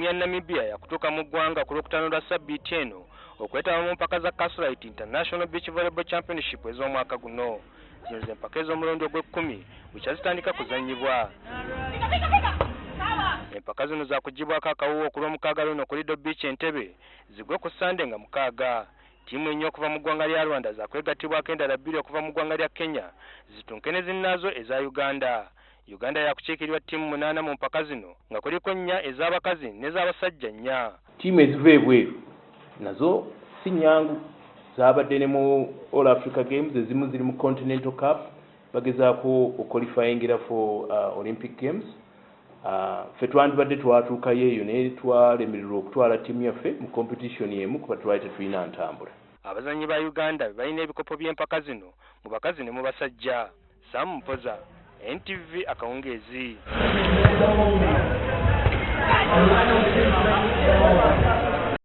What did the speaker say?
Ttiimu ya Namibia yakutuuka mu ggwanga ku Lwokutaano lwa ssabbiiti eno okwetaba mu mpaka za Castle Lite International Beach Volleyball Championship ez'omwaka guno. Zino ze mpaka ez'omulundi ogw'ekkumi bukya zitandika kuzannyibwa. Empaka zino zaakuggyibwako akawuwo ku Lwomukaaga luno ku Lido Beach e Ntebe zigwe ku Ssande nga 6. Ttiimu ennya okuva mu ggwanga lya Rwanda zaakwegattibwako endala bbiri okuva mu ggwanga lya Kenya zitunke ne zinnaazo eza Uganda. Uganda yaakukiikirirwa ttiimu munaana mu mpaka zino nga kuliko nnya ez'abakazi n'ez'abasajja nnya. Ttiimu eziva ebweru nazo si nnyangu, zaabadde ne mu All Africa Games, ezimu ziri mu Continental Cup bagezaako okuqualifyingira for Olympic Games. Ffe twandibadde twatuukayo eyo naye twalemererwa okutwala ttiimu yaffe mu competition emu kuba twali tetulina ntambula. Abazannyi ba Uganda be balina ebikopo by'empaka zino mu bakazi ne mu basajja. Sam Mpoza, NTV akawungeezi.